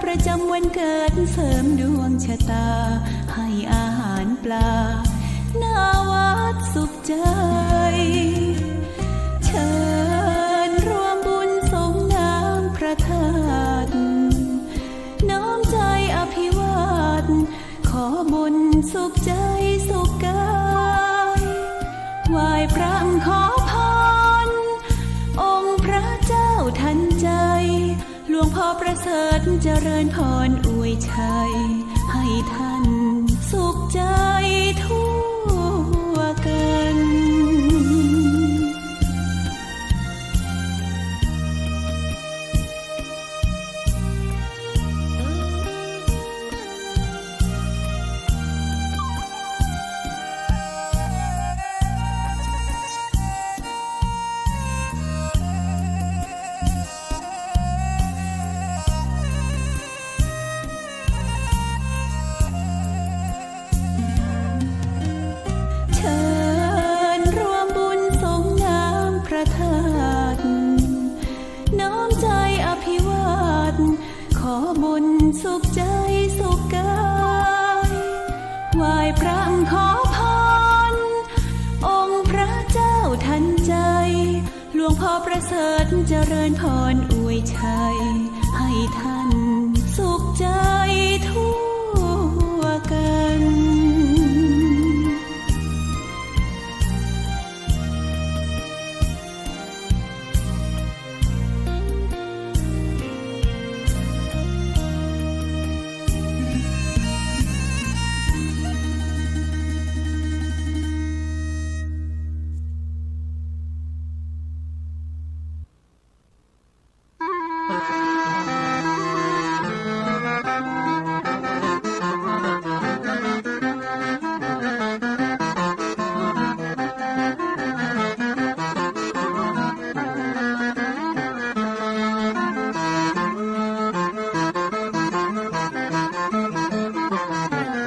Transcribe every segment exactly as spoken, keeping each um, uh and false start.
ประจำวันเกิดเสริมดวงชะตา ให้อาหารปลา ณ วัดสุขใจ เชิญร่วมบุญสรงน้ำพระธาตุ น้อมใจอภิวาท ขอบุญสุขใจสุขกาย ไหว้พระขอพร องค์พระเจ้าทันใจ หลวงพ่อประเสริฐเจริญพรอวยชัย ให้ท่านสุขใจทั่วกัน เชิญร่วมบุญสรงน้ำพระธาตุ น้อมใจอภิวาท ขอบุญสุขใจสุขกาย ไหว้พระขอพร องค์พระเจ้าทันใจ หลวงพ่อประเสริฐเจริญพรอวยชัย ให้ท่านสุขใจทั่วกัน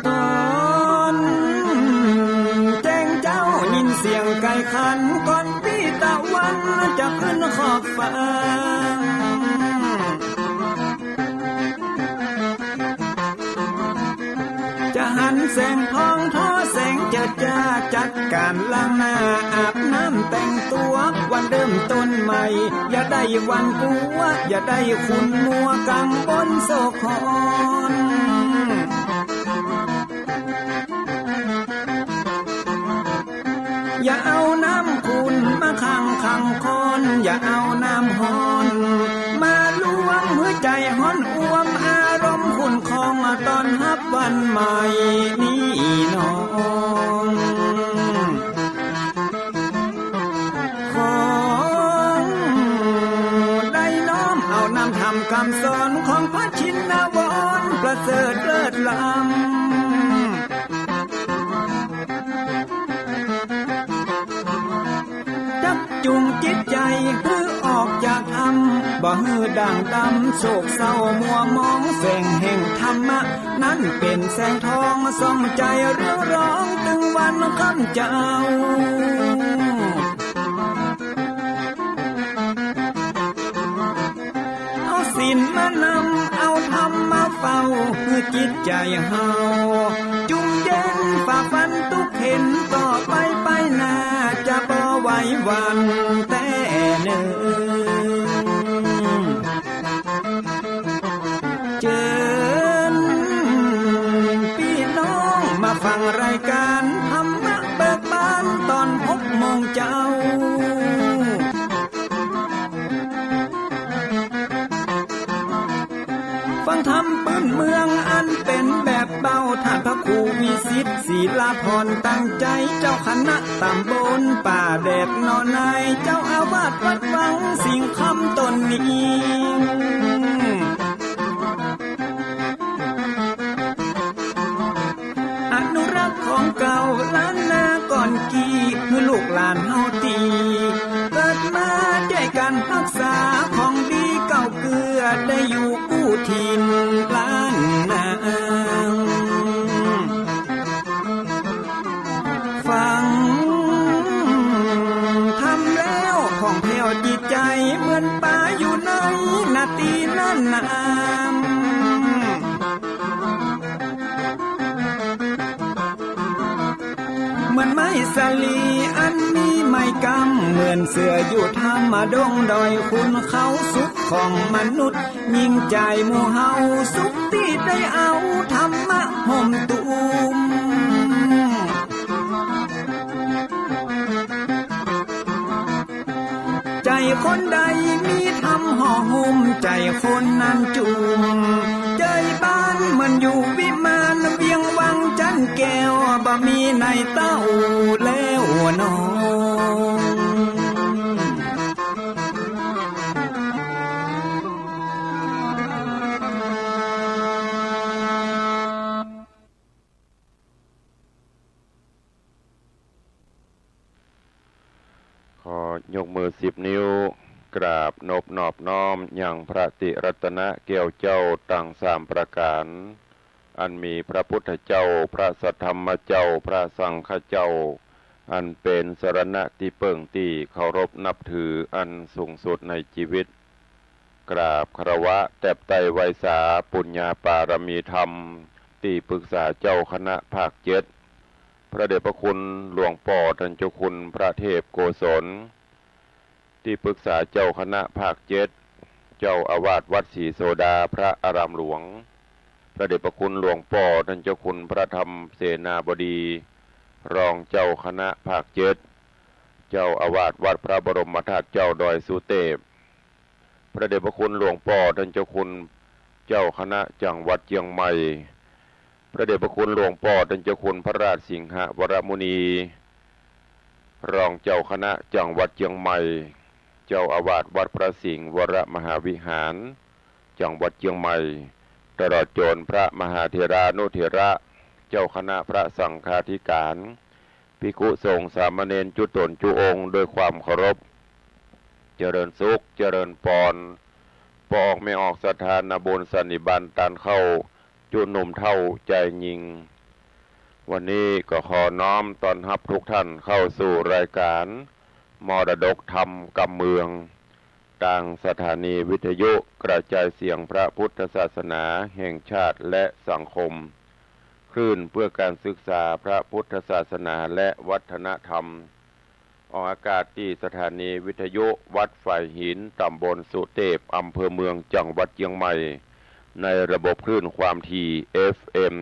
ต๋อนแจ้งเจ๊ายินเสียงไก่ขัน ก่อนปี้ตะวันจะขึ้นขอบฟ้า จะหันแสงทองทอแสงเจิดจ้า จัดก๋านล้างหน้าอาบน้ำแต่งตั๋ว วันเริ่มต้นใหม่ อย่าได้หวั่นกั๋ว อย่าได้ขุ่นมัวกังวลโศกหอน อย่าเอาน้ำขุ่นมาขังขังคอน อย่าเอาน้ำฮ้อนมาลวง หื้อใจ๋ฮ้อนอ่วม อารมณ์ขุ่นคอง มาต้อนฮับวันใหม่นี้น้อง ขอได้น้อมเอานำธรรมกำสอน ของพระชินวรประเสริฐเลิศล้ำ จักจูงจิตใจ๋หื้อออกจากถ้ำ บ่หื้อด่างดำ โศกเศร้ามัวมอง แสงแห่งธรรมะ นั้นเป๋นแสงทองส่องใจ๋เรืองรอง ตึงวันค่ำเจ๊า เอาศีลมานำ เอาธรรมมาเฝ้า หื้อจิตใจ๋เฮาจุ่มเย็น ฝ่าฟันตุ๊กเข็ญ ต่อไปไปหน้า จะบ่ไหวหวั่นแต๊เน่อ เจิญปี้น้องมาฟังรายก๋านธรรมะเบิกบาน ต๋อนหกโมงเจ๊า ฟังธรรมปื้นเมืองอันเป๋นแบบเบา ท่านพระครูวิสิทธิ์ ศิลาพร ตั้งใจ๋ เจ้าคณะต๋ำบลป่าแดดหนองนาย เจ้าอาวาสวัดวังสิงห์คำต๋นนี้ อนุรักษ์ของเก่าล้านนาก่อนกี้ หื้อลูกหลานเฮาตี้เกิดมา จ้วยกั๋นฮักษาของดีเก่าเกื้อ ได้อยู่กู้ถิ่นล้านนา ฟังธรรมแล้วผ่องแผ้วจิตใจ๋ เหมือนป๋าอยู่ในนาตี้น่านน้ำ สลีอันมีไม้กำ เหมือนเสืออยู่ถ้ำ มาดงดอยขุนเขา สุขของมนุษย์ยิ่งใจ๋หมู่เฮา สุขตี้ได้เอาธรรมะห่มตุ้ม ใจ๋คนใดมีธรรมห่อหุ้ม ใจ๋คนนั้นจุ่ม ใจ๋บ้านเหมือนอยู่วิมาน เวียงวังจันแก้ว บ่มีในเต้าแล้วน้อง ขอยกมือสิบนิ้ว กราบนบนอบน้อมยังพระติรัตนะแก้วเจ้าตังสามประก๋าน อันมีพระพุทธเจ้า พระสัทธรรมเจ้า พระสังฆเจ้า อันเป๋นสรณะตี้เปิ้งตี้เคารพนับถืออันสูงสุดในจีวิต กราบคารวะแตบไต้ไหว้สาปุญญาปารมีธรรม ตี้ปรึกษาเจ้าคณะภาคเจ็ด พระเดชพระคุณหลวงป้อต้านเจ้าคุณพระเทพโกศล ตี้ปรึกษาเจ้าคณะภาคเจ็ด เจ้าอาวาสวัดศรีโสดาพระอารามหลวง พระเดชพระคุณหลวงป้อต้านเจ้าคุณพระธรรมเสนาบดี รองเจ้าคณะภาคเจ็ด เจ้าอาวาสวัดพระบรมธาตุเจ้าดอยสุเตพ พระเดชพระคุณหลวงป้อต้านเจ้าคุณเจ้าคณะจังหวัดเจียงใหม่ พระเดชพระคุณหลวงป้อต้านเจ้าคุณพระราชสิงหวรมุนี รองเจ้าคณะจังหวัดเจียงใหม่ เจ้าอาวาสวัดพระสิงห์วรมหาวิหาร จังหวัดเจียงใหม่ ตลอดจ๋นพระมหาเถรานุเถระ เจ้าคณะพระสังฆาธิการ ภิกขุสงฆ์สามเณรจุ๊ต๋นจุ๊องค์ด้วยความเคารพ เจริญสุข เจริญปอน ป้อออกแม่ออกศรัทธานาบุญสันนิบาตต้านเข้า จุ๊หนุ่มเฒ่าจายญิง วันนี้ก็ขอน้อมต้อนฮับทุกท่านเข้าสู่รายการมรดกธรรมกำเมือง ตางสถานีวิทยุกระจายเสียงพระพุทธศาสนาแห่งชาติและสังคม คลื่นเพื่อการศึกษาพระพุทธศาสนาและวัฒนธรรม ออกอากาศตี้สถานีวิทยุวัดฝายหิน ตำบลสุเตพ อำเภอเมือง จังหวัดเจียงใหม่ ในระบบคลื่นความถี่ เอฟเอ็ม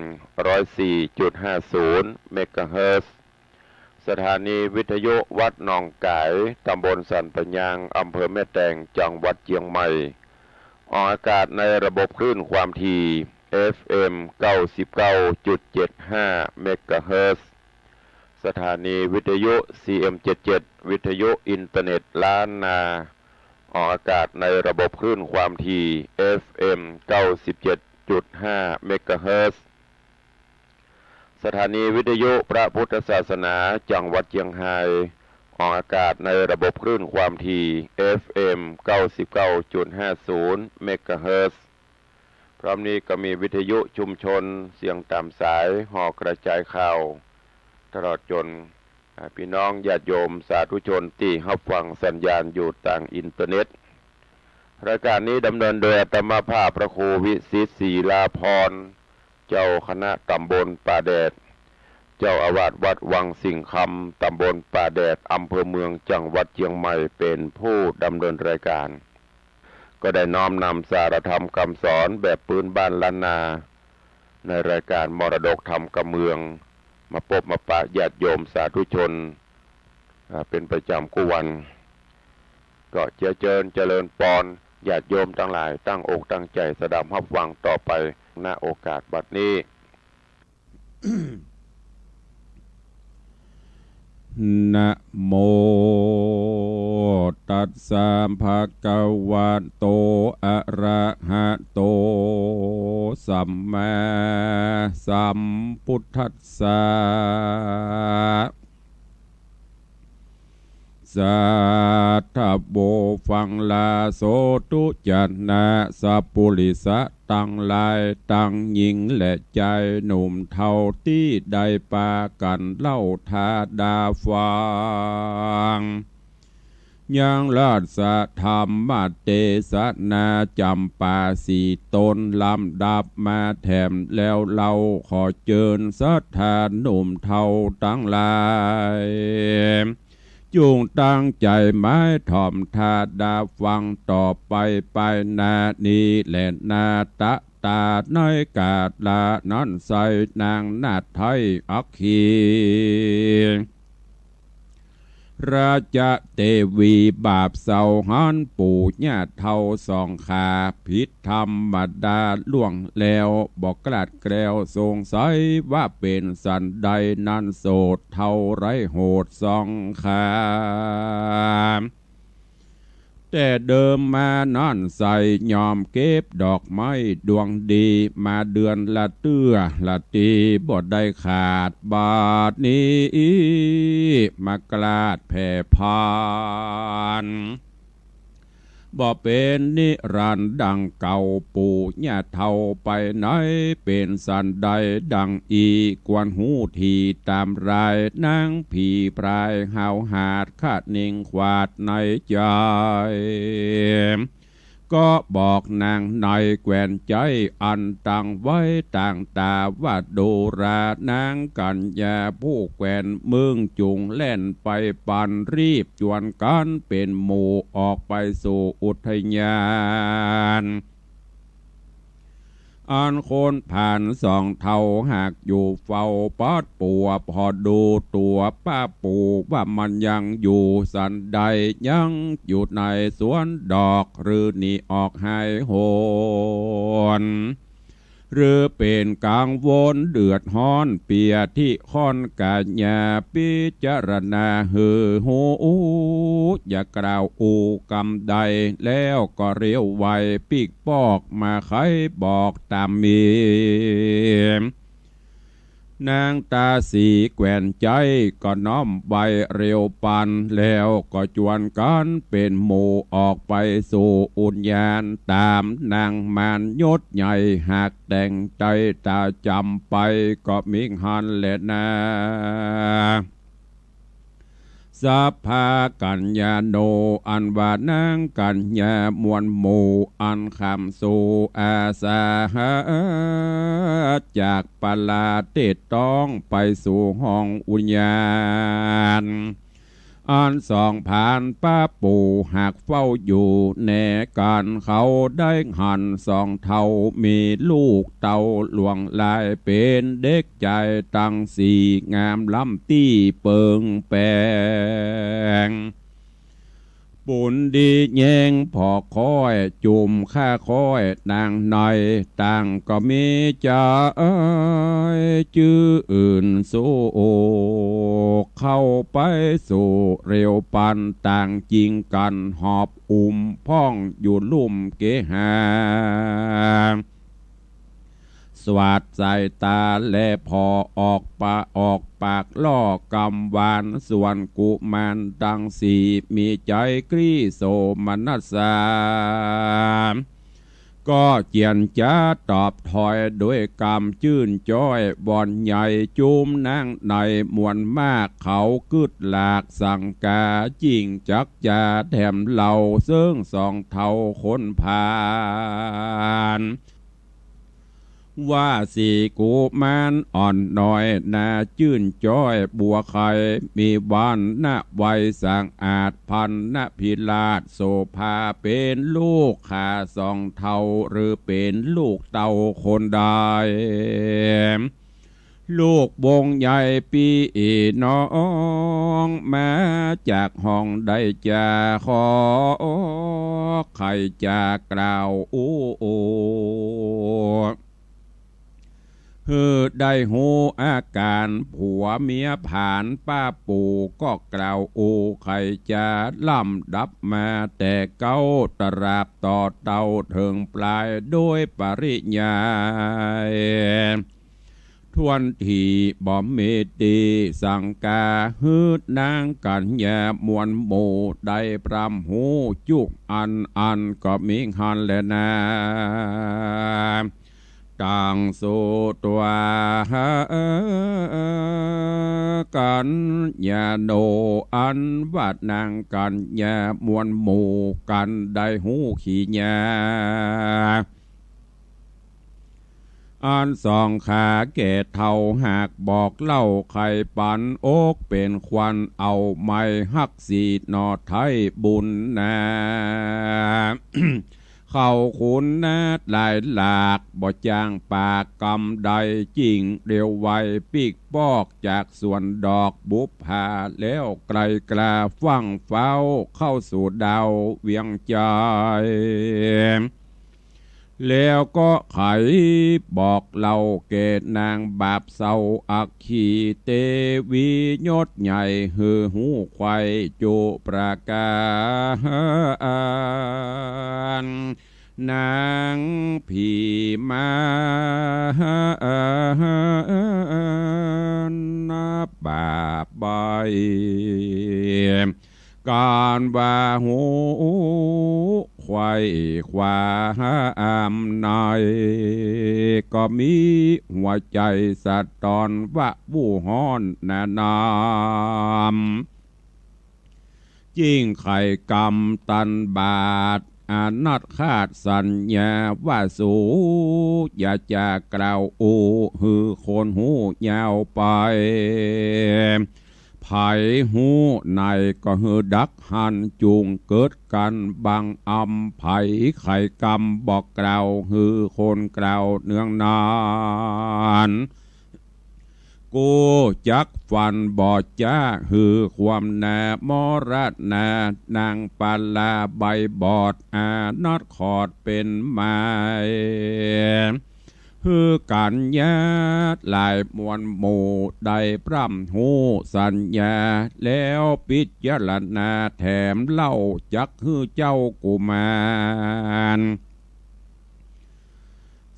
ร้อยสี่จุดห้าศูนย์ เมกะเฮิรตซ์ สถานีวิทยุวัดหนองก๋าย ตำบลสันป่ายาง อำเภอแม่แตง จังหวัดเจียงใหม่ ออกอากาศในระบบคลื่นความถี่ เอฟเอ็ม เก้าสิบเก้าจุดเจ็ดห้า เมกะเฮิรตซ์ สถานีวิทยุ ซีเอ็มเจ็ดเจ็ด วิทยุอินเทอร์เน็ตล้านนา ออกอากาศในระบบคลื่นความถี่ เอฟเอ็ม เก้าสิบเจ็ดจุดห้า เมกะเฮิรตซ์ สถานีวิทยุพระพุทธศาสนาจังหวัดเจียงฮาย ออกอากาศในระบบคลื่นความถี่ เอฟเอ็ม เก้าสิบเก้าจุดห้าศูนย์ เมกะเฮิรตซ์ พร้อมนี้ก็มีวิทยุชุมชนเสียงต๋ามสาย หอกระจายข่าว ตลอดจ๋น อ่า ปี้น้องญาติโยมสาธุชนตี้ฮับฟังสัญญาณอยู่ตางอินเทอร์เน็ต รายการนี้ดำเนินโดยอาตมาภาพพระครูวิสิทธิ์ ศิลาภรณ์ เจ้าคณะตำบลป่าแดด เจ้าอาวาสวัดวังสิงห์คำ ตำบลป่าแดด อำเภอเมือง จังหวัดเจียงใหม่ เป๋นผู้ดำเนินรายการ ก็ได้น้อมนำสารธรรมกำสอนแบบปื๊นบ้านล้านนา ในรายการมรดกธรรมกำเมือง มาปบมาปะญาติโยมสาธุชน อ่า เป๋นประจ๋ำกู้วัน ก็เจียเจิญเจริญปอน ญาติโยมตังหลายตั้งอกตั้งใจ๋สดับฮับฟังต่อไป ณ โอกาสบัดนี้ นะโมตัสสะ ภะคะวะโต อะระหะโต สัมมาสัมพุทธัสสะ สาธุ ฟังลาโสธุ จะนะ สัปปุริสะตังหลาย ตังญิงและจายหนุ่มเฒ่า ตี้ได้ปากั๋นเล่าถ้าดาฟัง ยังราชธรรมเตสนาจ๋ำปาสี่ต๋น ลำดับมาแถมแล้วเล่า ขอเจิญศรัทธาหนุ่มเฒ่าตังหลาย จุ่งตั้งใจ๋หมายถ่อมต๋าดาฟัง ต่อไปไปหน้านี้แลนา ตะต๋าในก๋าละนั้นไส้ นางนาฏไทยอัคคี ราชเตวีบาปเศร้าหัน ปู่ย่าเฒ่าสองขา ผิดธรรมดาล่วงแล้ว บ่กล้าแกล้วสงสัยว่าเป๋นสันใด นั้นโสดเฒ่าไร้โหดสองขา แต่เดิมมานั้นไส้ ยอมเก็บดอกไม้ดวงดี มาเดือนละเตื้อละตี้ บ่ได้ขาด บาดนี้มากล้าแผ่พาน บ่เป๋นนิรันดร์ดังเก่า ปู่ย่าเฒ่าไปไหน เป๋นสันใดดังอี้ ควรฮู้ทีต๋ามราย นางผีพรายห้าวหาด คะนิงขวาดในใจ๋ ก็บอกนางในแควนใจ๊ อันตั้งไว้ต่างต๋าว่า ดูรา นางกัญญาผู้แควน มึงจุ่งแล่นไปปัน รีบจวนกั๋นเป๋นหมู่ ออกไปสู่อุทยาน อันคนผ่านสองเฒ่าหากอยู่เฝ้า ปัดปัวผ่อดูตั๋วป้าปู่ ว่ามันยังอยู่สันใด ยังอยู่ในสวนดอก หรือหนีออกหายโหน หรือเป๋นกังวลเดือดฮ้อน เปียที่ค่อนกัญญา พิจารณาหื้อฮู้ อย่ากล่าวอู้กำใด แล้วก็เร็วไวปิ๊กปอก มาไขบอกต๋ามมี นางตาสีแควนใจ๊ ก็น้อมไวเร็วปัน แล้วก็จวนกั๋นเป๋นหมู่ ออกไปสู่อุทยาน ต๋ามนางมารยศใหญ่ หากแต่งใจ๋ต๋าจ๋ำไป ก็มิหั้นแลนา สัพพากัญญาโน อันว่านางกัญญามวลหมู่ อันข้ามสู่อาสาหะ จากปลาเตดต้องไปสู่ห้องอุทยาน อันสองพรานป้าปู่หากเฝ้าอยู่แนกั๋น เขาได้หันสองเฒ่ามีลูกเต้าหลวงหลาย เป๋นเด็กใจ๋ตังสี่ งามล้ำตี้เปิงแป๋ง บุญดีแย้งผ่อค้อย จุ่มข้าค้อยนางใน ต่างก็มีใจ๋จื้ออื่นสุข เข้าไปสู่เร็วปัน ต่างจิ่งกั๋นหอบอุ้มพ่องอยู่ลุ่มเกหา สวาดสายต๋าแลผ่อออกปะ ออกปากล่อกำหวาน ส่วนกุมารตังสี่ มีใจ๋กรี๊ดโสมนัสสา ก็เจียรจ๋าตอบถอยด้วยกำจื้นจ้อย บ่อนใหญ่จุมนางในมวลมาก เขากึ๊ดหลากสังก๋า จิ่งจักจ๋าแถมเล่า เซิ่งสองเฒ่าคนผ่าน ว่าสี่กุมารอ่อนน้อย หน้าจื้นจ้อยบัวไข่ มีวรรณะไวสะอาด พรรณพิราชโสภา เป๋นลูกข้าสองเฒ่า หรือเป๋นลูกเต้าคนใด ลูกวงใหญ่ปี้น้อง มาจากห้องใดจ๋า ขอใค่จะกล่าวอู้ หื้อได้ฮู้อาก๋านผัวเมียผาน ป้าปู่ก็กล่าวอู้ ใค่จะลำดับมาแต่เก๊า ตราบต่อเต้าเถิงปลายโดยปริยาย ถ้วนทีบ่มีตี้สังก๋า หื้อนางกัญญามวลหมู่ ได้พร่ำฮู้จุกอัน อันก็มิหั้นแลนา ต ตังสุตวา กัญญาโน อันว่านางกัญญามวลหมู่กันได้ฮู้ขีญา อันสองขาแก่เฒ่า หากบอกเล่าใค่ปันอกเป๋นควัน เอาไม้ฮักสีหน่อไท้บุญนา เข้าขุนนาหลายหลาก บ่จ้างปากกำใด จิ่งเร็วไวปิ๊กปอกจากสวนดอกบุปผา แล้วไกลกล้าฟั่งฟ้าวเข้าสู่ดาวเวียงจันทน์ แล้วก็ใค่บอกเล่าแก่นางบาปเศร้าอัคคีเตวียศใหญ่ หื้อฮู้ใคว่จุประก๋าน นางผีมารนาบาปใบ้ ก๋านว่าฮู้ใคว่ความใน ก็มีหัวใจ๋สะต้อนว่าบู้ฮ้อนหนานำ จิ่งใค่กำตันบาด อานัตขาดสัญญาว่า สูอย่าจะกล่าวอู้ หื้อคนฮู้ยาวไป ใผฮู้ในก็หื้อดักหั้น จุ่งเกิดกั๋นบังอำ ใผใค่กำบอกกล่าว หื้อคนกล่าวเนืองนาน กูจักฟันบ่จ๊า หื้อความหนามรณา นางปาลาใบ้บอด อานัตขอดเป๋นไม้ หื้อกัญญาหลายมวลหมู่ ได้พร่ำฮู้สัญญา แล้วพิจารณาแถมเล่า จักหื้อเจ้ากุมาร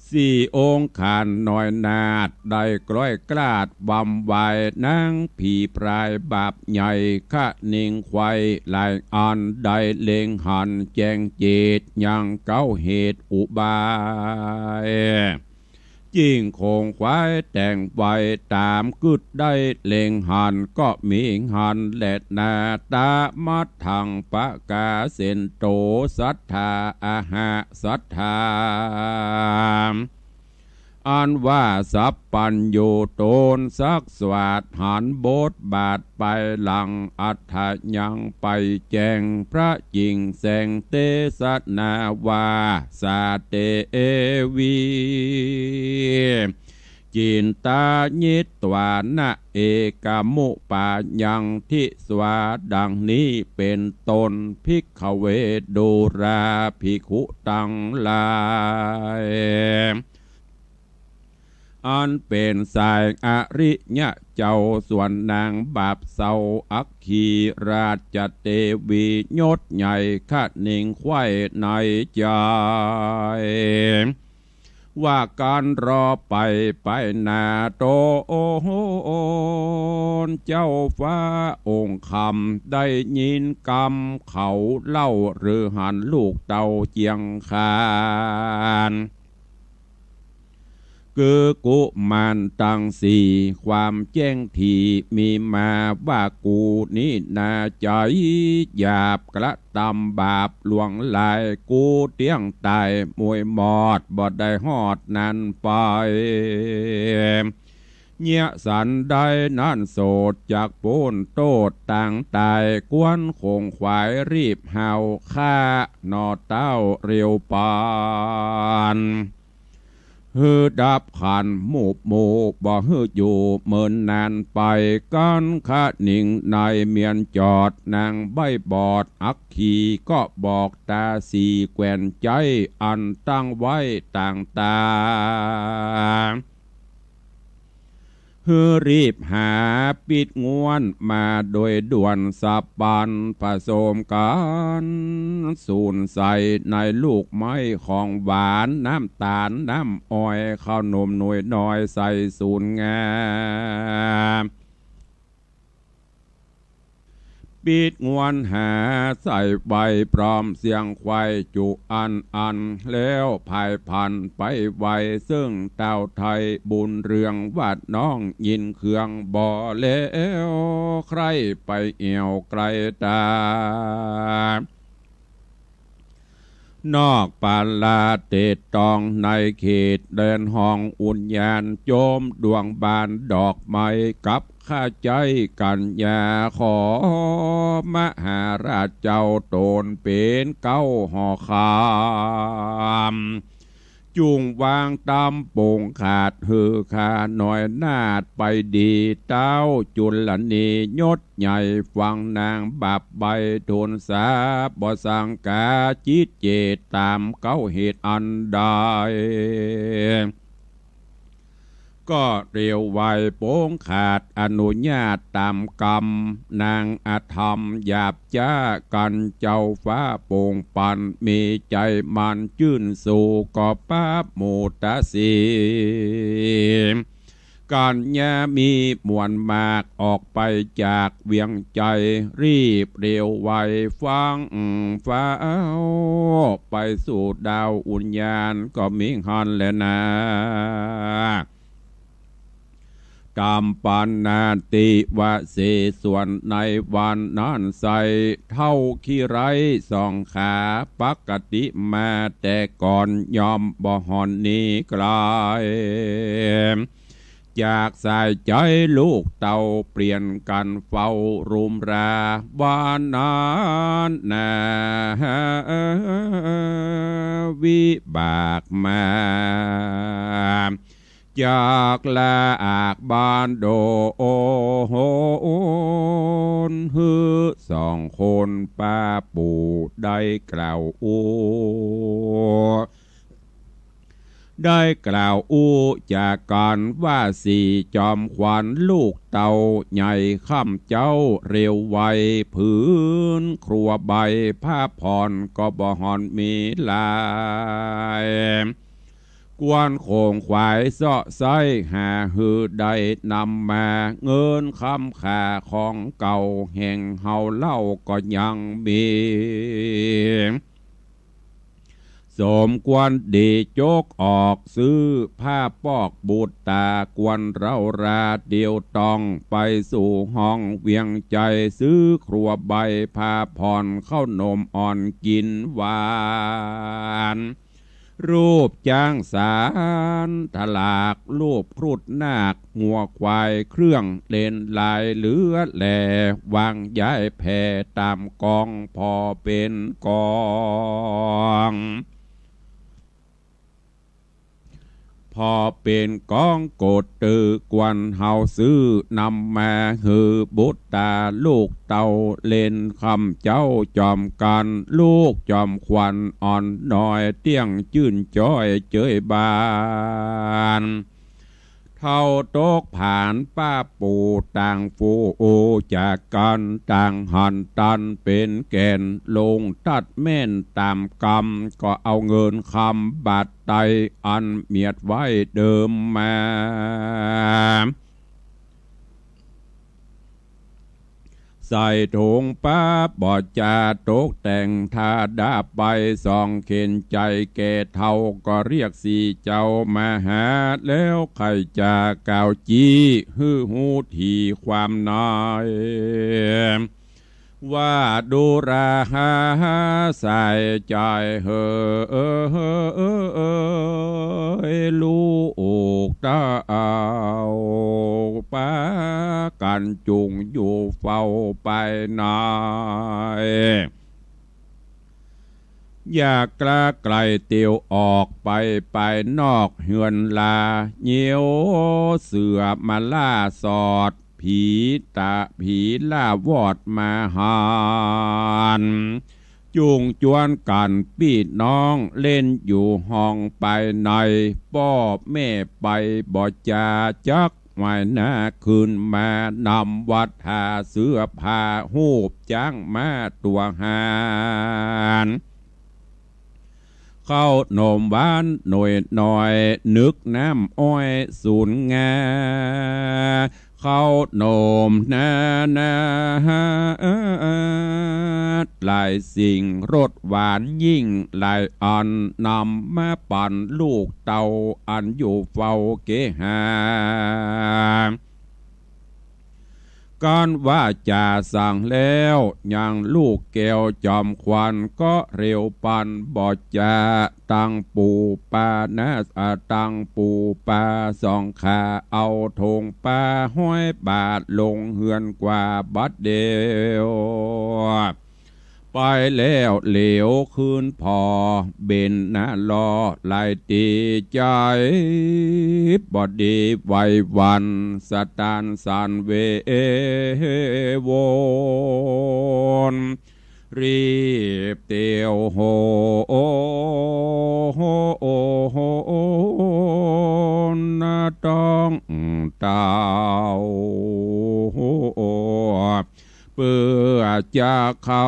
สี่องค์ขานน้อยนาฏ ได้กล้อยกล้าดบำวาย นางผีพรายบาปใหญ่ คะนิงใคว่หลายอัน ได้เล็งหันแจ้งเจต ยังเก๊าเหตุอุบาย จิ่งโขงใคว่แต่งไว้ต๋ามกึ๊ด ได้เล็งหันก็มีหันแลนา ตะมัทธังปะกาเสนโต สัตถาอะหะสัตถา อันว่าสัพพัญญูต๋นสักสวาดหันบทบาทไปหลัง อัฏฐยังไปแจ้งพระจิ่งแสง เตสนาว่า สาเตวี จินตายิตวานะ เอกมุปายัง ทิสวา ดังนี้เป๋นต้น ภิกขเว ดูราภิกขุตังหลาย อันเป๋นสายอริยะเจ้า ส่วนนางบาปเศร้าอัคคีราชเตวียศใหญ่ คะนิงใคว่ในใจ๋ ว่าก๋านรอไปไปหน้าต๋น เจ้าฟ้าองค์คำ ได้ยินกำเขาเล่า หรือหันลูกเต้าเจียงคาน คือกุมารตังสี่ ความแจ้งตี้มีมาว่า กูนี้นาใจ๋หยาบ กระตำบาปหลวงหลาย กูเตี้ยงต๋ายมวยมอด บ่ได้ฮอดนั้นไป เยียะสันใดนั้นโสด จักป๊นโต้ษตางต๋าย กวนโขงใคว่รีบเห่าฆ่าหน่อเต้าเร็วปัน หื้อดับขันธ์หมู่หมู่ บ่หื้ออยู่เมินนานไป กั๋นคะนิงในเมียนจอด นางใบ้บอดอัคคี ก็บอกต๋าสี่แควนใจ๊ อันตั้งไว้ต่างต๋า หื้อรีบหาปิ๊ดง้วนมาโดยด่วน สะปันผสมกั๋น สูนใส่ในลูกไม้ของหวาน น้ำต๋าล น้ำอ้อย ข้าวหนมหน่วยน้อย ใส่สูนงา ปิดงวนหาใส่ไว้พร้อมเสียงไขว้จุอันอัน แล้วผายผันไปไว้เซิ่งต้าวไทยบุญเรืองวัดน้องยินเคืองบ่แล้ว ใคร่ไปแอ่วไกลต๋า นอกปาลาเตตองในเขตแดนห้องอุญญาณ โจมดวงบานดอกไม้กับข้าใจ๊กัญญา ขอมหาราชเจ้าต๋นเป๋นเก๊าห่อคำ จุ่งวางต๋ามโป๋งขาดหื้อข้าน้อยนาฏไปดี ต้าวจุลนียศใหญ่ฟังนางบาปใบ้ทูลสา บ่สังกาจิตเจตต๋ามเก๊าเหตุอันใด ก็เรียวไวโป๋งขาดอนุญาตต๋ามกำ นางอธรรมหยาบจ๊ากั๋น เจ้าฟ้าโป่งปัน มีใจ๋หมั่นจื้นสู้ ก็ปราบหมู่ตาสี กัญญามีมวลมาก ออกไปจากเวียงไชย รีบเร็วไวฟั่งฟ้าว ไปสู่ดาวอุญญาณก็มิหั้นแลนา ต๋ามปาณาติวเสสวนในวันนั้นไส้ เฒ่าขี้ไร้สองขา ปกติมาแต่ก่อน ย่อมบ่ห่อนหนีไกล จากสายใจ๋ลูกเต้า เปลี่ยนกั๋นเฝ้ารุมรา วันนั้นนา วิบากมา จากลาอากบ้านโดน หื้อสองคนป้าปู่ได้กล่าวอู้ ได้กล่าวอู้จากกั๋นว่า สี่จอมขวัญลูกเต้าใหญ่ค่ำเจ๊าเร็วไว ผืนครัวใบผ้าผ่อนก็บ่ห่อนมีหลาย ควรโขงขวายเซาะไซ้หาหื้อได้นำมา เงินคำข้าของเก่าแห่งเฮาเล่าก็ยังมี สมควรดีจกออกซื้อผ้าปอกบุตตา ควรเร้าราเดี่ยวต้องไปสู่ห้องเวียงไชย ซื้อครัวใบผ้าผ่อน ข้าวหนมอ่อนกิ๋นหวาน รูปจ๊างสารถลาก รูปครุฑนาคงัวควาย เครื่องเล่นหลายเหลือแหล่ วางย้ายแผ่ต๋ามกองผ่อเป๋นกอง ผ่อเป๋นกองโกดตื้อ ควรเฮาซื้อนำมาหื้อบุตตาลูกเต้าเล่นค่ำเจ๊าจอมกั๋น ลูกจอมขวัญอ่อนน้อยเตี้ยงจื้นจ้อยเจยบาน เฒ่าตกผานป้าปู่ต่างฟู่จากกั๋น ต่างหันตันเป๋นแก่น ลงตัดแม่นต๋ามกำ ก็เอาเงินคำบาทไตอันเมียดไว้เดิมมา ใส่ถุงป๊าบบ่จาตกแต่งทาดาไป ส่องเข็ญใจ๋แก่เฒ่าก็เรียกสี่เจ้ามาหา แล้วใค่จะกล่าวจี้หื้อฮู้ถี่ความใน ว่าดูราหาใส่ใจ๋เหย ลูกเต้า ปากั๋นจุ่งอยู่เฝ้าไปใน อย่ากล้าไกลเตียวออกไปภายนอกเฮือนลา เยียวเสือมาล่าสอด ผีต๋า ผีล่าวอดมาหัน จุ่งจวนกั๋นปี้น้องเล่นอยู่ห้องภายใน ป้อแม่ไปบ่จาจัก หวายหน้าคืนมานำวัดหาเสื้อผ้า ฮูบจ๊างมาตั๋วหาร ข้าวหนมหวานหน่วยน้อย นึกน้ำอ้อยสูนงา ข้าวหนมนานา หลายสิ่งรสหวานยิ่งหลายอัน นำมาปั๋นลูกเต้าอันอยู่เฝ้าเกหา กันว่าจ๋าสั่งแล้ว ยังลูกแก้วจอมขวัญก็เร็วปันบ่จ๋า ตังปู่ปานะ อ่า ตังปู่ปาสองขา เอาถงปาห้อยบาตรลงเฮือนกว่าบัดเดียว ไปแล้วเหลียวคืนผ่อ เบญนาลอหลายตี้ ใจ๋บ่ดีไหวหวั่น สะตานสั่นเววน รีบเตียวโหน ต้องเต้า เปื้อจะเข้า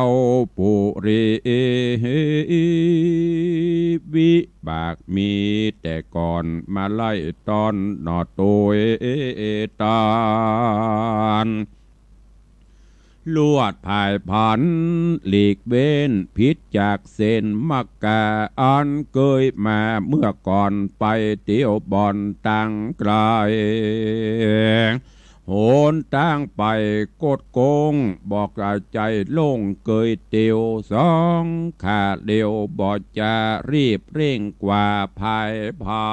ปุรี วิบากมีแต่ก่อน มาไล่ต้อนหนอตวยตาน ลวดผายผันหลีกเว้น ผิดจากเส้นมักกา อันเกยมาเมื่อก่อน ไปเตียวบ่อนตางไกล หนตางไปคดโค้ง บ่ใจ้โล่งเกยเตียว สองขาเดียวบ่จ๋า รีบเร่งกว่าผายผั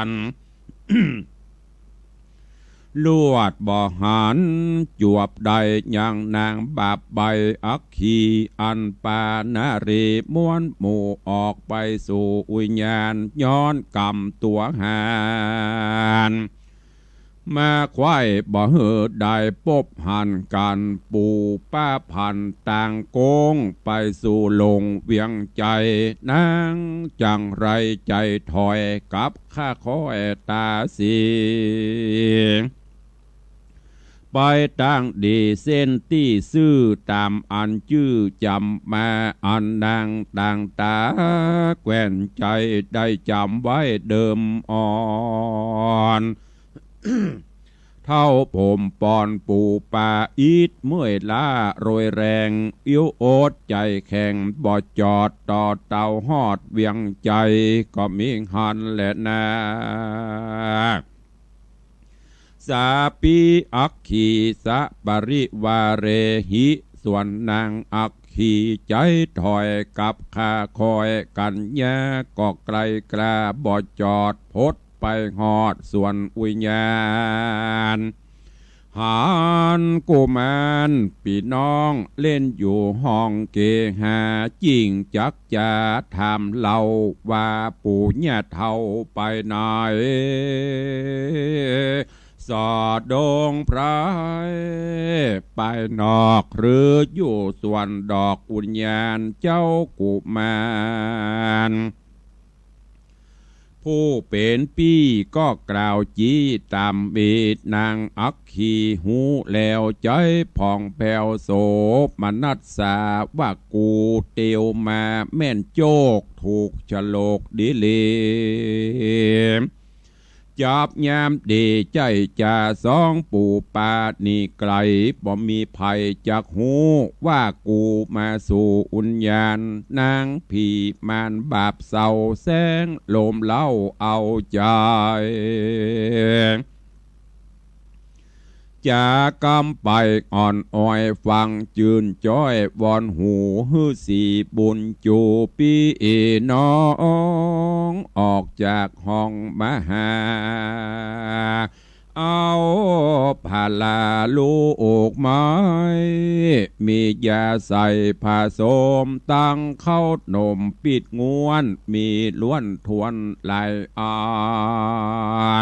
น ลวดบ่หันจวบได้ ยังนางบาปใบอัคคี อันปานารีม้วนหมู่ออกไปสู่อุญญาณ ย้อนกรรมตั๋วหาน มาใคว่บ่หื้อได้ปบหันกั๋น ปู่ป้าผันตางโค้ง ไปสู่หลวงเวียงใจ๋ นางจั๋งไรใจ๋ถอย กับข้าค่อยต๋าสี ไปตางดีเส้นตี้ซื่อ ต๋ามอันจื้อจ๋ำมา อันนางตางต๋าแควนใจ๋ ได้จ๋ำไว้เดิมอ่อน เฒ่าผมปอนปู่ปาอิด เมื่อยล้าโรยแรง อิ้วอดใจ๋แข็ง บ่จอดต่อเต้าฮอดเวียงใจ๋ ก็มีหั้นแลนา สาปีอัคคีสปริวาเรหิ ส่วนนางอัคคีใจ๋ถอย กับข้าค่อยกัญญา ก็ไกลกล้าบ่จอด พดไปฮอดสวนอุญญาณ หันกุมารปี้น้องเล่นอยู่ห้องเกหา จิ่งจักจ๋าถามเล่าว่า ปู่ย่าเฒ่าไปไหน สอดดงไพร ไปนอกหรืออยู่สวนดอกอุญญาณ เจ้ากุมาร ผู้เป๋นปี้ก็กล่าวจี้ต๋ามมี นางอัคคีฮู้แล้วใจ๋ผ่องแผ้วโสมนัสสา ว่ากูเตียวมาแม่นโจก ถูกฉลกดีหลี จับยามดีใจ๋จ๋า สองปู่ปานี่ไกล บ่มีใผจักฮู้ ว่ากูมาสู่อุญญาณ นางผีมารบาปเศร้า แสงโลมเล้าเอาใจ๋ จ๋ากำไปอ่อนอ้อยฟังจื้นจ้อย วอนหูฤๅษีบุญจูปี้น้อง ออกจากห้องมาหา เอาผาลาลูกไม้ มียาใส่ผสม ตังข้าวหนมปิ๊ดง้วน มีล้วนถ้วนหลายอั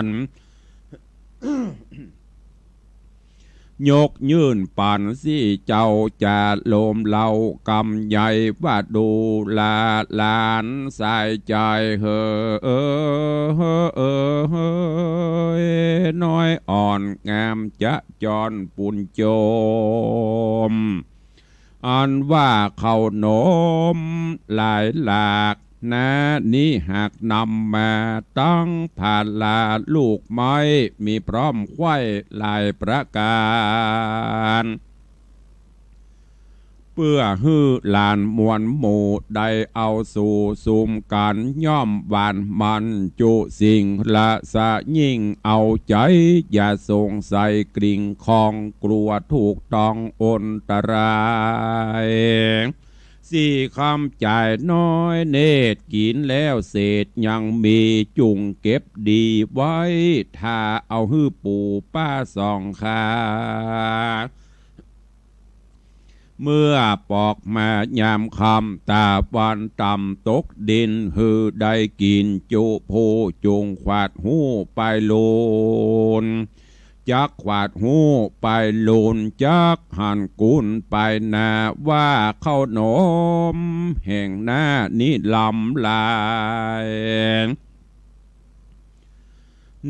น ยกยื่นปั๋นสิเจ้า จ๋าโลมเล้ากำใหญ่ ว่าดูลาหลานสายใจ๋เหอ น้อยอ่อนงามจะจรปุญโจม อันว่าข้าวหนมหลายหลาก นานี้หากนำมาตังผาลาลูกไม้ มีพร้อมไขว้หลายประก๋าน เปื้อหื้อหลานมวลหมู่ได้เอาสู่สุมกั๋น ย่อมหวานมันจุสิ่ง ละสะยิ่งเอาใจ๋ อย่าสงสัยกริ่งคอง กลัวถูกต้องอันตราย สี่คำจ่ายน้อยเนตร กิ๋นแล้วเศษยังมี จุ่งเก็บดีไว้ ถ้าเอาหื้อปู่ป้าสองข้า เมื่อปอกมายามค่ำ ตะวันต่ำตกดิน หื้อได้กิ๋นจุผู้ จุ่งขวาดฮู้ไปลูน จักขวาดฮู้ไปลูน จักหันกุนไปนา ว่าข้าวหนมแห่งหน้านี้ลำลาย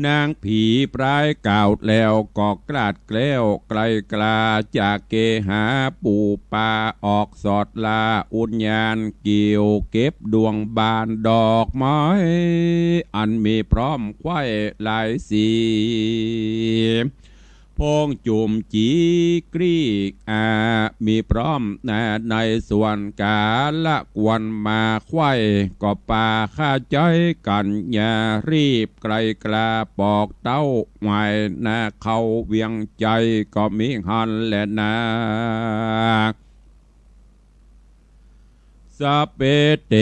นางผีปร้ายกล่าวแล้วก็กลาดแกล้วไกลกลา จากเกหาปู่ป้าออกสอดลา อุญญาณเกี่ยวเก็บดวงบานดอกไม้ อันมีพร้อมไขว้หลายสี พงจุ่มจีกรีกอา มีพร้อมนาในส่วนกาละควรมาไขว้ ก็ปาข้าใจ๊กั๋น อย่ารีบไกลกลา ปอกเต๊าหวายนาเข้าเวียงใจ๋ ก็มีหั้นแลนา สะเปเต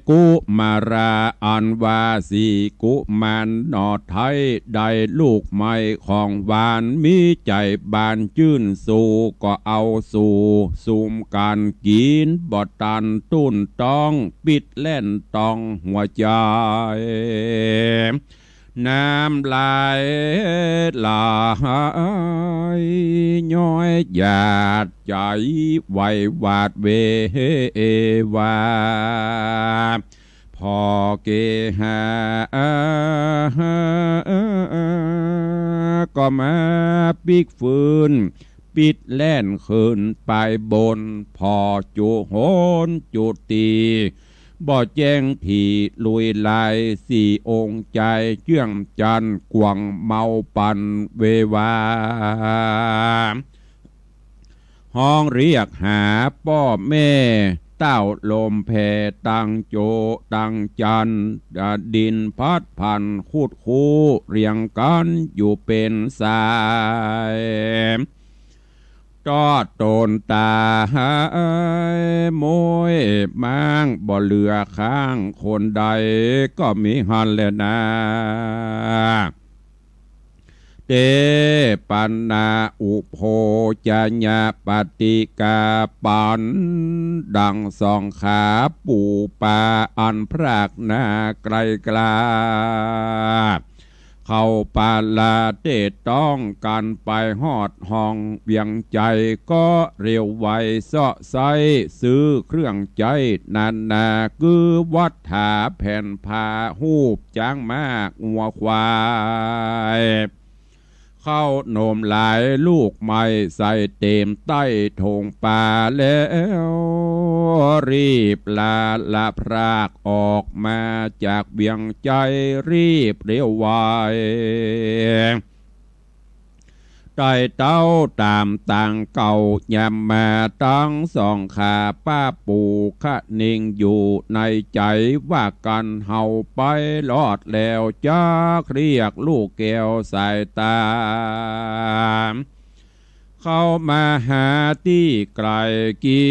กุมารา อันว่าสี่กุมารหน่อไท้ ได้ลูกไม้ของหวาน มีใจ๋บานจื้นสู่ ก็เอาสู่สุมกั๋นกิ๋น บ่ตันตุ้นต้อง ปิดแล่นต้องหัวใจ๋ น้ำลายไหลย้อยหยาด ใจ๋ไหวหวาดเววา ผ่อเกหา ก็มาปิ๊กฟืน ปิดแล่นขึ้นไปบน ผ่อจุหนจุตี บ่แจ้งผีลุยลาย สี่องค์จายเจื้องจันทร์ กว่างเมาปั่นเววา ฮ้องเรียกหาป้อแม่ เต้าลมแผ่ตังโจตังจันทร์ ดินพัดผันคุดคูเรียงกั๋นอยู่เป๋นสาย ตอดต๋นต๋ายโม้ยม้าง บ่เหลือข้างคนใด ก็มีหั้นแลนา เตปะนะอุโภจญะ ปฏิกาปั๋นดังสองข้าปู่ป้า อันพรากนาไกลกลา เข้าปาลาเตต้องกั๋น ไปฮอดห้องเวียงใจ๋ ก็เร็วไวเซาะไซ้ ซื้อเครื่องใจ๊นานา คือวัตถาแผ่นผ้า ฮูปจ๊างม้างัวควาย ข้าวหนมหลายลูกไม้ ใส่เต๋มใต้ถงปาแล้ว รีบลาละพรากออกมาจากเวียงใจ๋ รีบเร็วไว ไต่เต๊าต๋ามตางเก่า ยามมาตังสองข้าป้าปู่คะเน่งอยู่ในใจ๋ ว่ากั๋นเฮาไปรอดแล้ว จักเรียกลูกแก้วสายต๋า เข้ามาหาตี้ไก๋ กิ๋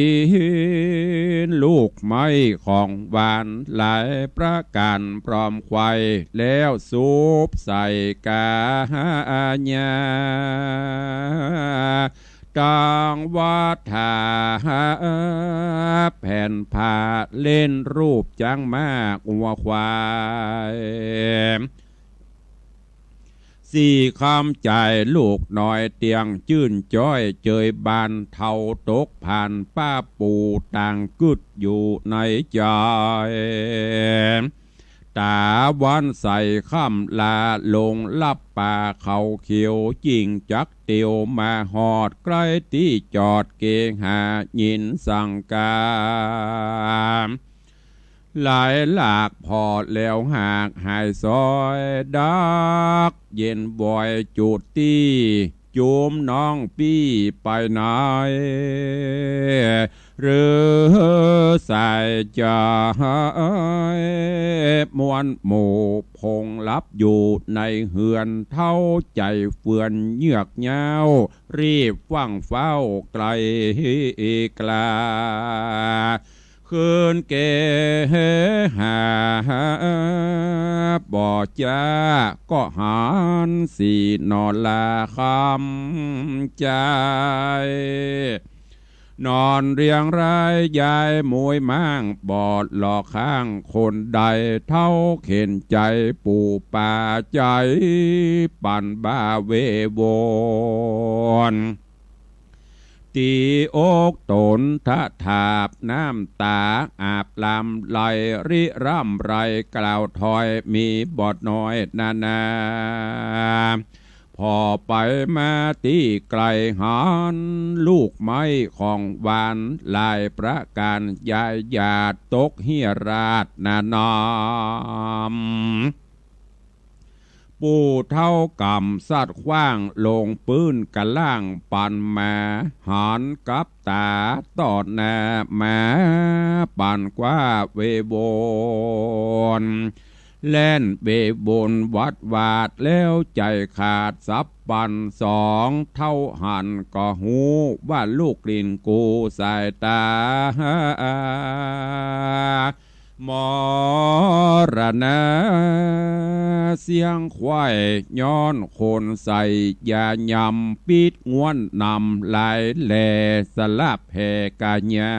นลูกไม้ของหวานหลายประก๋าน พร้อมไขว้แล้วสูบใส่ก๋าญา ตังวัตถาแผ่นผ้า เล่นฮูปจ๊างม้างัวควาย สี่คำจ่ายลูกน้อยเตี้ยงจื้นจ้อย เจยบานเทาตกผ่าน ป้าปู่ต่างกึ๊ดอยู่ในใจ๋ ต๋าวันใสค่ำลาลงลับป่าเขาเขียว จิ่งจักเตียวมาฮอด ใก้ตี้จอดเกหา ยินสั่งก๋าน ไหลหลากผ่อแล้วหากหายซ้อย ดักเย็นบ่อยจุดตี้ จุมน้องปี้ไปไหน หรือสายใจ มวลหมู่พงหลับอยู่ในเฮือน เท้าใจ๋เฟือนเยือกเย้า รีบฟั่งเฝ้าไกลกล้า คืนเกหาบ่จ้า ก็หันสีหนอลาคำใจ นอนเรียงรายยายมวยม้าง บอดหลอกข้างคนใด เท้าเข็ญใจ๋ปู่ป่าใจ๋ ปั่นบ้าเววน ตีอกต๋นทะถาบน้ำต๋าอาบลำไหลริร่ำไรกล่าวถอยมีบ่น้อยนานา ผ่อไปมาตี้ไกลหันลูกไม้ของหวานหลายประก๋านยายหยาดตกเฮียราดนานาม ปู่เฒ่าก่ำสัตว์ขว้างลงปื้นกะล่างปันมา หันกับต๋าต่อหน้ามา ปันกว้าเววน แล่นเววนวัดวาดแล้วใจ๋ขาดสับปันสอง เฒ่าหันก็ฮู้ว่าลูกกลิ้นกูสายต๋า มรณะเสี้ยงไขว้ย้อนคนใส่ยายำปิดง้วนนำหลายแลสลับแผ่กายา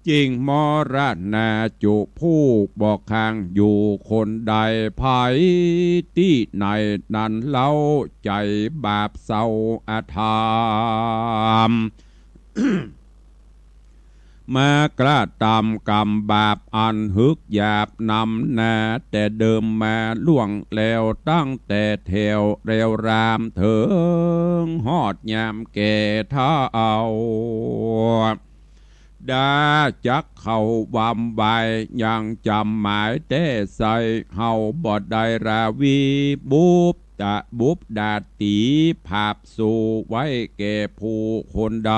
จิ่งมรณะจุผู้บ่ค้างอยู่คนใด ไผตี้ไหนนั้นเล่าใจ๋บาปเศร้าอธรรม มากระตำกรรมบาปอันหึกหยาบนำหน้าแต่เดิมมาล่วงแล้วตั้งแต่แถวเรียวรามเถิงฮอดยามแก่เฒ่า ดาจักเข้าบำบายยังจ๋ำหมายแต๊ใส่ เฮาบ่ได้ราวีบุบตะบุบดาตีผาบสู่ไว้แก่ผู้คนใด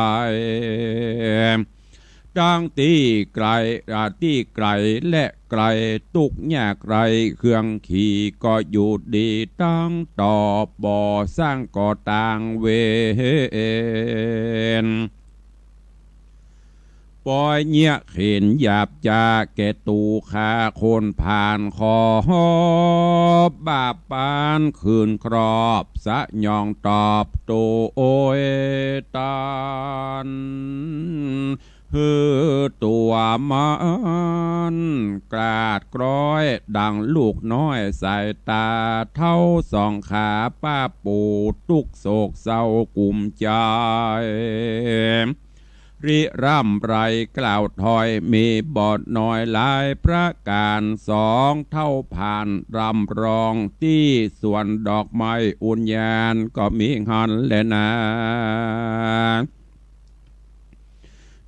ตั้งตี้ไก๋ อ่า ตี้ไก๋และไก๋ ตุ๊กข์ยากไร้เครื่องขี่ก็อยู่ดีตั้งต่อ บ่สร้างก่อต่างเวร ปอยเยียะเข็ญหยาบจาแก่ตู่ฆ่าคนผ่าน ขอบาปปานคืนครอบสยองตอบโตโอยตัน หื้อตั๋วมันกราดกร้อยดังลูกน้อยสายต๋า เฒ่าสองขาป้าปู่ตุ๊กข์โศกเศร้ากุ้มใจ๋ ริร่ำไรกล่าวถอยมีบ่น้อยหลายประก๋าน สองเฒ่าผ่านร่ำร้องตี้สวนดอกไม้อุญญาณก็มีหั้นแลนา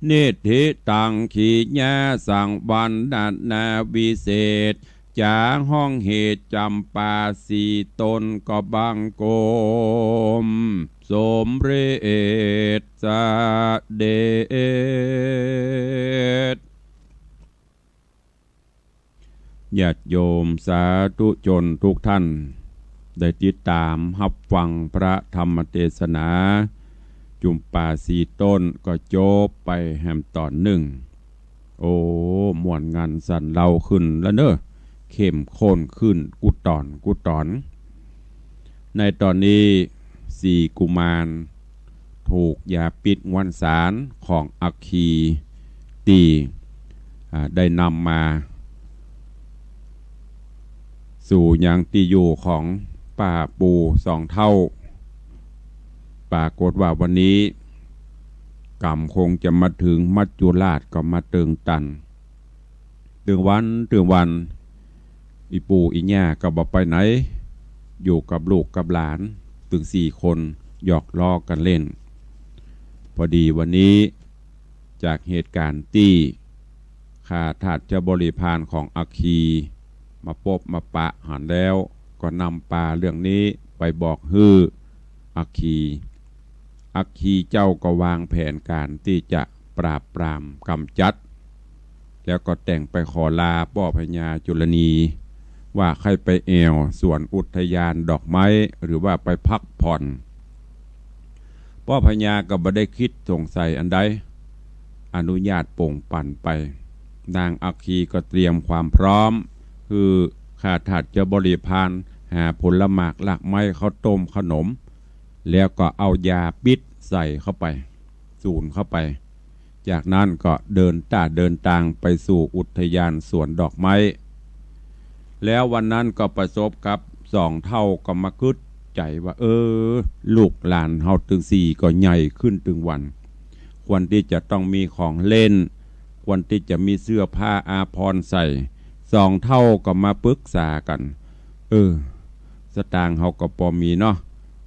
นิทธิตัง ขีญาสังวรรณนาวิเศษ จ๋าฮ้องเหตุจ๋ำปาสี่ต๋นก็บังคมสมเร็จเสด็จ ญาติโยมสาธุชนทุกท่าน ได้ติดต๋ามฮับฟังพระธรรมเตสนา จุมปาสี่ต๋นก็จบไปแหมต๋อนนึ่ง โอ้ ม่วนงันสันเลาขึ้นแล้วเนาะ เข้มข้นขึ้นกู้ต๋อนกู้ต๋อน ในต๋อนนี้สี่กุมารถูกยาพิษงวนสารของอัคคีตี้ อ่า ได้นำมาสู่ยังตี้อยู่ของป้าปู่สองเฒ่า ปรากฏว่าวันนี้กรรมคงจะมาเถิง มัจจุราชก็มาเติงตัน ตึงวันตึงวัน อี่ปู่อี่ย่าก็บ่ไปไหน อยู่กับลูกกับหลานตึงสี่คนหยอกล้อกั๋นเล่น พอดีวันนี้จากเหตุก๋ารณ์ตี้ ข้าทาสบริพารของอัคคีมาปบมาปะหั้นแล้ว ก็นำปาเรื่องนี้ไปบอกหื้ออัคคี อัคคีเจ้าก็วางแผนก๋านตี้จะปราบปรามก๋ำจัด แล้วก็แต่งไปขอลาป้อพญาจุลนี ว่าใค่ไปแอ่วสวนอุทยานดอกไม้ หรือว่าไปพักผ่อน ป้อพญาก็บ่ได้กึ๊ดสงสัยอันใด อนุญาตโป่งปั่นไป นางอัคคีก็เตรียมความพร้อม หื้อข้าทาสบริพารหาผลหมากรากไม้ ข้าวต้มขนม แล้วก็เอายาปิ๊ดใส่เข้าไป สูนเข้าไป จากนั้นก็เดินต้าเดินตางไปสู่อุทยานสวนดอกไม้ แล้ววันนั้นก็ประสบกับสองเฒ่าก็มากึ๊ดใจ๋ว่า เออ ลูกหลานเฮาตึงสี่ก็ใหญ่ขึ้นตึงวัน ควรตี้จะต้องมีของเล่น ควรตี้จะมีเสื้อผ้าอาภรณ์ใส่ สองเฒ่าก็มาปึกษากั๋น เออ สตางค์เฮาก็ปอมีเนาะ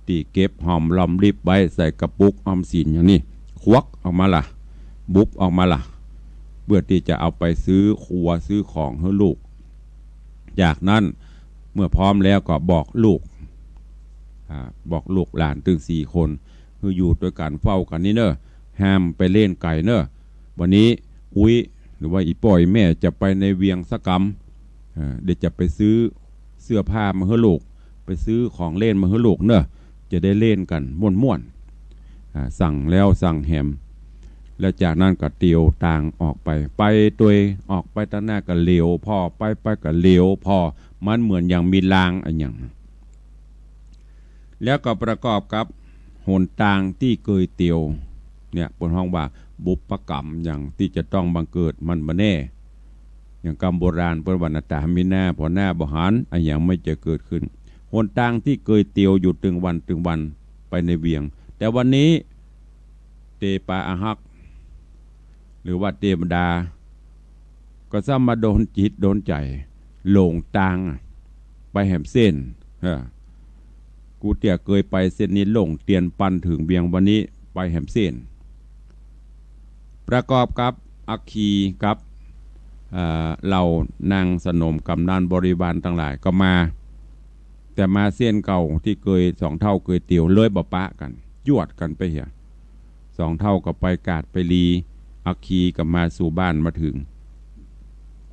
ตี้เก็บหอมรอมริบไว้ใส่กระปุกออมสินอย่างนี้ ควักออกมาล่ะ บุบออกมาล่ะ เปื้อตี้จะเอาไปซื้อครัวซื้อของหื้อลูก จากนั้นเมื่อพร้อมแล้วก็บอกลูก อ่า บอกลูกหลานตึงสี่คน หื้ออยู่ตวยกั๋นเฝ้ากั๋นนี่เน่อ ห้ามไปเล่นไก๋เน่อ วันนี้อุ๊ย หรือว่าอี่ป้ออี่แม่จะไปในเวียงสักกำ เอ่อ เดี๋ยวจะไปซื้อเสื้อผ้ามาหื้อลูก ไปซื้อของเล่นมาหื้อลูกเน่อ จะได้เล่นกั๋นม่วนๆ อ่า สั่งแล้วสั่งแหม แล้วจากนั้นก็เตียวตางออกไป ไปตวย ออกไปตางหน้าก็เหลียวผ่อ ไปไปก็เหลียวผ่อ มันเหมือนอย่างมีลางอะหยัง แล้วก็ประกอบกับหนตางตี้เกยเตียว เนี่ย เปิ้นฮ้องว่าบุพกรรม อย่างตี้จะต้องบังเกิดมันบ่แน่ อย่างกำโบราณเปิ้นว่า หน้าต๋ามีหน้า ผ่อหน้าบ่หัน อะหยังมันจะเกิดขึ้น หนตางตี้เกยเตียวอยู่ตึงวันตึงวันไปในเวียง แต่วันนี้เตปาอาฮัก หรือว่าเตวดา ก็ซ้ำมาโดนจิตโดนใจ๋ หลงตางอะ ไปแหมเส้น เออ กูเตื้อเกยไปเส้นนี้ หลงเตียนปันเถิงเวียง วันนี้ไปแหมเส้น ประกอบกับอัคคีกับ เอ่อ เหล่านางสนมกำนันบริวารตังหลายก็มา แต่มาเส้นเก่าตี้เกยสองเฒ่าเกยเตียว เลยบ่ปะกั๋น ยวดกั๋นไปเหีย สองเฒ่าก็ไปกาดไปลี อัคคีก็มาสู่บ้านมาเถิง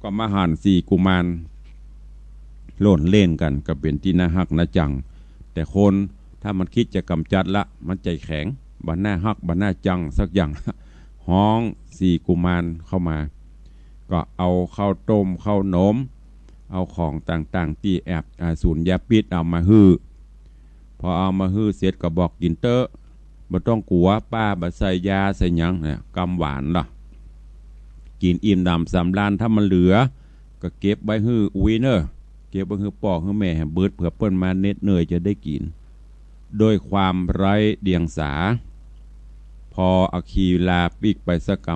ก็มาหันสี่กุมารโล่นเล่นกั๋น ก็เป๋นตี้น่าฮักน่าจัง แต่คนถ้ามันกึ๊ดจะก๋ำจัดละ มันใจ๋แข็ง บ่น่าฮักบ่น่าจังสักอย่าง ฮ้องสี่กุมารเข้ามา ก็เอาข้าวต้มข้าวหนม เอาของต่างๆ ตี้แอบ อ่า สูนยาปิ๊ดเอามาหื้อ พอเอามาหื้อเสร็จก็บอก กิ๋นเต๊อะ บ่ต้องกั๋ว ป้าบ่ใส่ยาใส่หยัง เนี่ย กำหวานล่ะ กิ๋นอิ่มหนำสำราญ ถ้ามันเหลือ ก็เก็บไว้หื้ออุ๊ยเน่อ เก็บไว้หื้อป้อหื้อแม่แหมบึด เผื่อเปิ้นมาเหน็ดเหนื่อยจะได้กิ๋น ด้วยความไร้เดียงสา พออัคคีลาปิ๊กไปสักก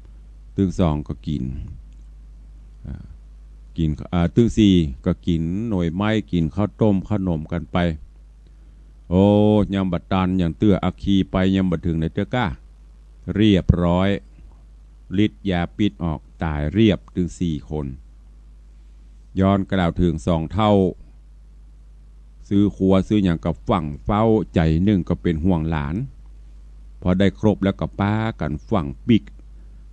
ำ ตึงสองก็กิ๋น อ่า กิ๋น อ่า ตึงสี่ก็กิ๋นหน่วยไม้ กิ๋นข้าวต้มข้าวหนมกั๋นไป โอ้ ยังบ่ตันหยังเตื้อ อัคคีไปยังบ่เถิงไหนเตื้อก้า เรียบร้อย ฤทธิ์ยาปิ๊ดออก ต๋ายเรียบตึงสี่คน ย้อนกล่าวเถิงสองเฒ่า ซื้อครัวซื้อหยังก็ฟั่งเฝ้า ใจ๋นึ่งก็เป๋นห่วงหลาน พอได้ครบแล้วก็ปากั๋นฟั่งปิ๊ก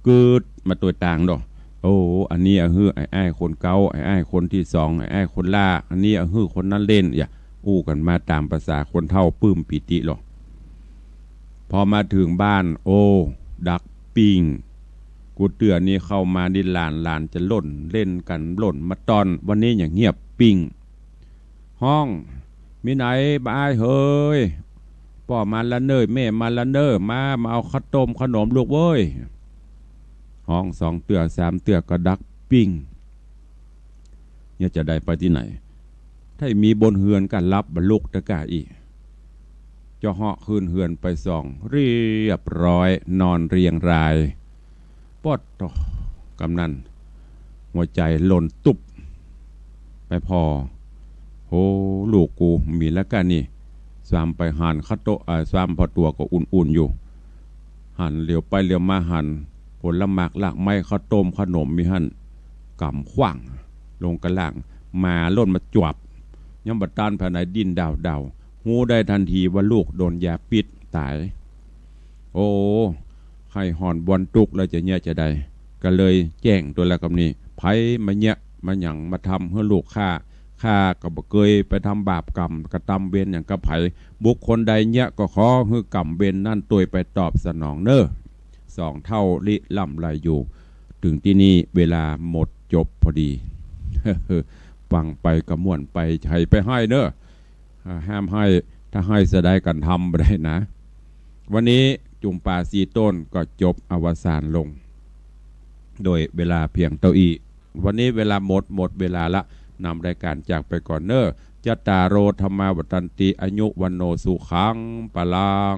กึ๊ดมาตวยตางเนาะ โอ้ อันนี้อะหื้อไอ้อ้ายคนเก๊า ไอ้อ้ายคนตี้สอง ไอ้อ้ายคนหล้า อันนี้อะหื้อคนนั้นเล่น อย่า อู้กั๋นมาต๋ามภาษาคนเฒ่าปลื้มปีติหรอก พอมาเถิงบ้าน โอ้ ดักปิ้ง กูเตื้อนี้เข้ามานี่หลานๆ จะล่นเล่นกั๋น ล่นมาต้อน วันนี้อย่างเงียบปิ้ง ฮ้อง มีไหนบ่าอ้ายเหย ป้อมาละเน่อ แม่มาละเน่อ มา มาเอาข้าวต้มข้าวหนมลูกเว้ย ฮ้องสองเตื้อสามเตื้อก็ดักปิ้ง เนี่ยจะได้ไปตี้ไหน ถ้ามีบนเฮือนก็หลับบ่ลุกเตื้อก้าอี้ เจาะเหาะขึ้นเฮือนไปส่อง เรียบร้อย นอนเรียงราย ปอดโธ่ กำนั้น หัวใจ๋หล่นตุ๊บ ไปผ่อ โห ลูกกูมีแล้วก้านี่ ซ้ำไปหันข้าวโต๊ะ เอ่อ ซ้ำผ่อตั๋วก็อุ่นๆ อยู่ หันเหลียวไปเหลียวมาหัน ผลหมากรากไม้ ข้าวต้มขนมมีหั้น ก๋ำขว้างลงก้าล่าง หมาล่นมาจวบ ยังบ่ตันผายไหนดิ้นดาวๆ ฮู้ได้ตันทีว่าลูกโดนยาพิษต๋าย โอ้ ใค่ฮ้อนบ่อนตุ๊กแล้วจะเยียะจาใด ก็เลยแจ้งตั๋วแล้วกำนี้ ใผมาเยียะมาหยังมาทำหื้อลูกข้า ข้าก็บ่เกยไปทำบาปกรรมกระตำเวรหยังกับใผ บุคคลใดเยียะก็ขอหื้อกรรมเวรนั้นตวยไปตอบสนองเน่อ สองเฒ่าลิล่ำไรอยู่ เถิงตี้นี้เวลาหมดจบพอดี ฟังไปก็ม่วนไป ใผไปไห้เน่อ อ่า ห้ามไห้ ถ้าไห้เสียดายก๋านทำบ่ได้นะ วันนี้จุ่มป่าสี่ต้นก็จบอวสานลง โดยเวลาเพียงเต้าอี้ วันนี้เวลาหมด หมดเวลาละ นำรายก๋านจากไปก่อนเน่อ จัตตาโร ธัมมา วัฑฒันติ อายุ วัณโณ สุขัง พลัง